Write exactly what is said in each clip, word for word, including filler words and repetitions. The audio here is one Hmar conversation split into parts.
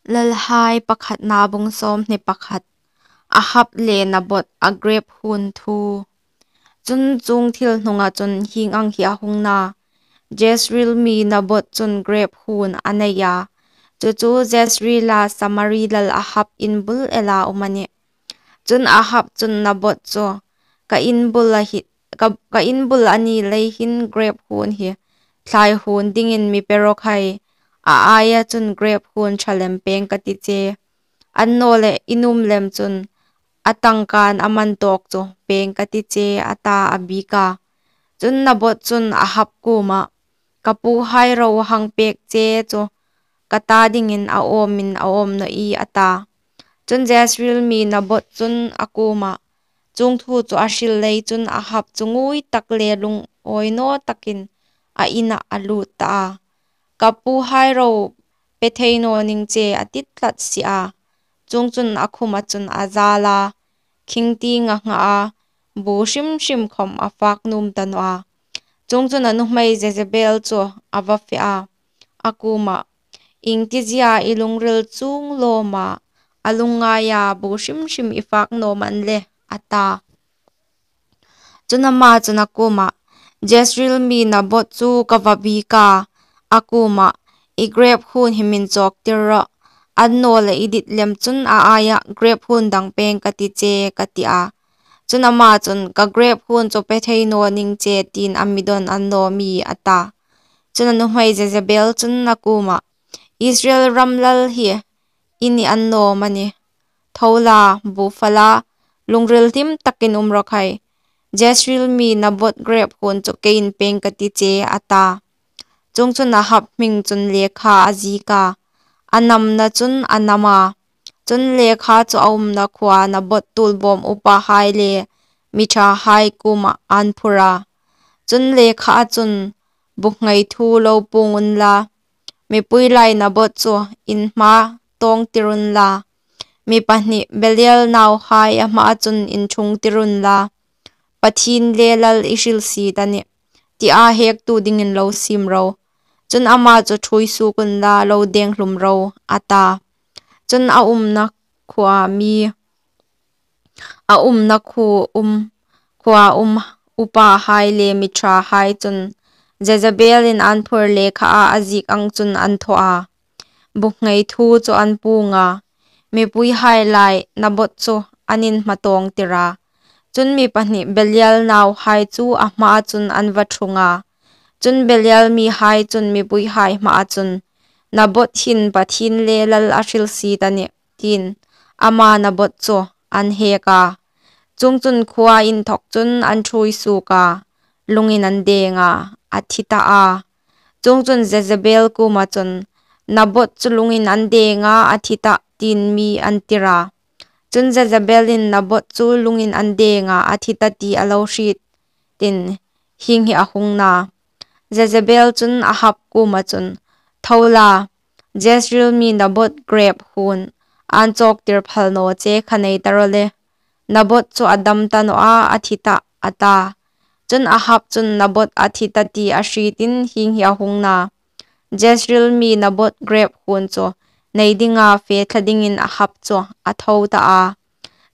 Lalhai pakhatna bung sawmhni pakhat. Ahab le Naboth a grêp huon thu. Chun chuong thil hnunga chun hieng ang hi a hung na: Jezreel mi Naboth chun grêp huon a nei a, chu chu Jezreela Samari lal Ahab in bul ela um a nih. Chun Ahab chun Naboth chu, ka in bul a hi, ka, ka in bul a ni lei hin grêp huon hi thlai huon dingin mi pe raw khai, a aia chun grêp huon ṭha lem pêng ka ti che, annawleh i nuom lem chun a tangkain a man tawk chu pêng ka ti che, a ta, a biek a. Chun Naboth chun Ahab kuomah, ka puhai ro hang pêk che chu ka ta dingin a awmin a awm naw ie, a ta. Chun Jezreel mi Naboth chun a kuomah, chuong thu chu a hril lei chun Ahab chu nguoi tak le lungawi naw takin a inah a lût ta a. Ka puhai ro pe thei naw ning che, a ti tlat si a. Chuongchun a khuma chun a zal a, khingtieng a ngha a, bu hrim hrim khawm a fak nuom ta naw a. Chuongchun a nuhmei Jezebel chu a va fe a, a kuomah, iengtiziea i lungril chuong lawma, a lungngaia bu hrim hrim i fak naw am a ni le, a ta. Chun ama chun a kuomah, Jezreel mi Naboth chu ka va biek a, a kuomah, i grêp huon hi min chawktir rawh, annawleh i dit lem chun a aia grêp huon dang pêng ka ti che, ka ti a. Chun ama chun, ka grêp huon chu pe thei naw ning che, tiin a mi dawn a ni naw am i? A ta. Chun a nuhmei Jezebel chun a kuomah, Israel ram lal hi i ni a ni naw am a nih? Tho la, bu fal a, lungril hlim takin um raw khai. Jezreel mi Naboth grêp huon chu keiin pêng ka ti che, a ta. Chuongchun Ahab hming chun lekha a ziek a, a namna chun a nam a. Chun lekha chu a umna khuoa Naboth tuolbawm upahai le mi ṭhahai kuomah an phur a. Chun lekha chun bu nghei thu lo puong unla, mipui lai Naboth chu in hmaa tawngtir unla, mi pahni Belial nauhai a hmaa chun inṭhungtir unla, Pathien le lal i hrilsie ta nih, tia hektu dingin lo siem ro. Chun ama chu ṭhuoi suok unla, lo deng hlum ro, a ta. Chun a umna khuoa mi, a umna khuo um, khuoa um upahai le mi ṭhahai chun Jezebelin an phur lekha a ziek ang chun an thaw a. Bu nghei thu chu an puong a, mipuihai lai Naboth chu an inhmaa tawngtir a. Chun mi pahni Belial nauhai chu a hmaa chun an va ṭhung a. Chun Belial mihai chun mipuihai hmaa chun, Naboth hin Pathien le lal a hrilsie ta nih, tiin ama Naboth chu an hek a. Chuongchun khuoa inthawk chun an ṭhuoi suok a, lungin an deng a, a thi ta a. Chuongchun Jezebel kuoma chun, Naboth chu lungin an deng a, a thi ta, tiin mi an tir a. Chun Jezebelin Naboth chu lungin an deng a, a thi ta ti a lo hriet, tiin hieng hi a hung na. Jezebel chun Ahab kuoma chun, tho la, Jezreel mi Naboth grêp huon an chawktir phal naw che kha nei ta raw le, Naboth chu a dam ta naw a, a thi ta, a ta. Chun Ahab chun Naboth a thi ta ti a hrietin hieng hi a hung na. Jezreel mi Naboth grêp huon chu nei dinga fe thla dingin Ahab chu a tho ta a.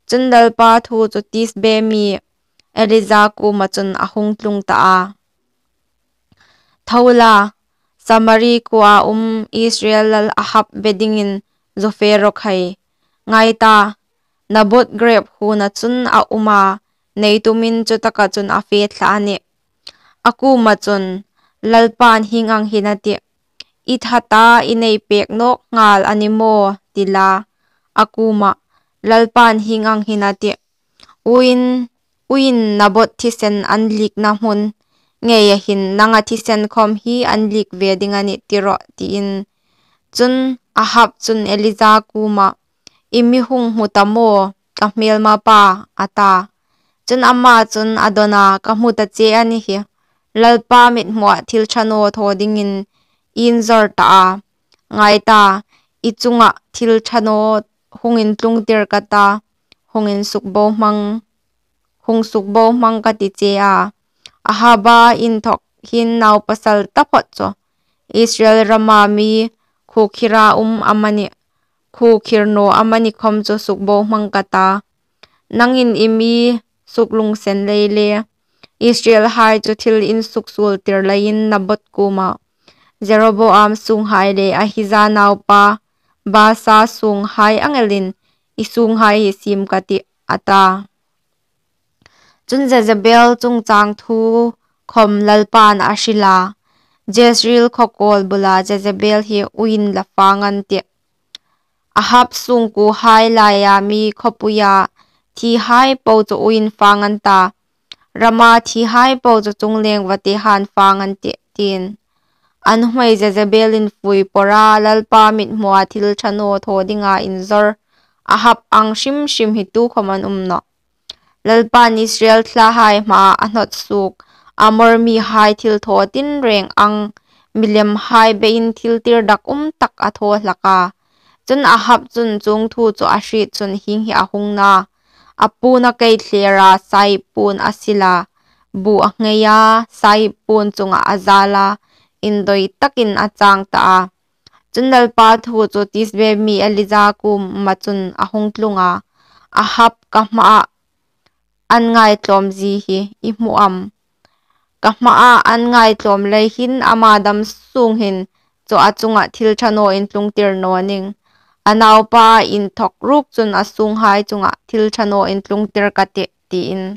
Chun Lalpa thu chu Tisbe mi Elija kuoma chun a hung tlung ta a. Tho la, Samari khuoa um Israel lal Ahab be dingin zu fe raw khai. Ngai ta, Naboth grêp huona chun a um a, nei tumin chutaka chun a fe thla a nih. A kuoma chun, Lalpan hieng ang hin a tih, i that a, i nei pêk nawk nghal a ni maw, ti la. A kuoma, Lalpan hieng ang hin a tih, uiin, uiin Naboth thisen an liekna hmun ngeia hin nanga thisen khawm hi an liek ve ding a nih ti rawh, tiin. Chun Ahab chun Elija kuoma, i mi hung hmu ta maw, ka hmêlmapa, a ta. Chun ama chun a dawn a, ka hmu ta che a ni hi, Lalpa mithmuah thil ṭha naw thaw dingin i inzawr ta a. Ngai ta, i chunga thil ṭha naw hung intlungtir ka ta, hung insukbohmang, hung sukbohmang ka ti che a. Ahaba inthawk hin naupasal taphawt chu Israel rama mi khuokhira um amanih, khuokhir naw amani khawm chu sukbohmang ka ta. Nangin i mi suklungsen lei le Israelhai chu thil insuksuoltir leiin Naboth kuomah, Jeroboam sûnghai le Ahija naupa Baasa sûnghai ang elin i sûnghai hi siem ka tih, a ta. Chun, Jezebel chungchâng thu khawm Lalpain a hril a, Jezreel khaw kâwl bula Jezebel hi uoin la fâng an tih. Ahab sûngkuohai laia mi khawpuia thihai po chu uoin fâng an ta, Rama thihai po chu chunglêng vate han fâng an tih, tiin. A nuhmei Jezebel infuipawrha Lalpa mithmua thil ṭha naw thaw dinga inzawr Ahab ang hrim hrim hi tukhawm an um nawh. Lalpain Israel thlahai hmaa a hnawt suok Amor mihai thilthaw tinrêng ang, milimhai beiin thil tirdakumtak a thaw hlak a. Chun, Ahab chun chuong thu chu a hriet chun hieng hi a hung na: A puon a keithlêra, sahib puon a sil a, bu a nghei a, sahib puon chungah a zâl a, indawi takin a châng ta a. Chun, Lalpa thu chu Tisbe mi Elija kuoma chun a hung tlung a, Ahab, ka hmaah an ngaitlâwmzie hi i hmu am? Ka hmaah an ngaitlâwm lei hin ama dam sûng hin chu a chungah thil ṭha naw intlungtir naw ning. A naupa inthawk ruok chun a sûnghai chungah thil ṭha naw intlungtir ka tih, tiin.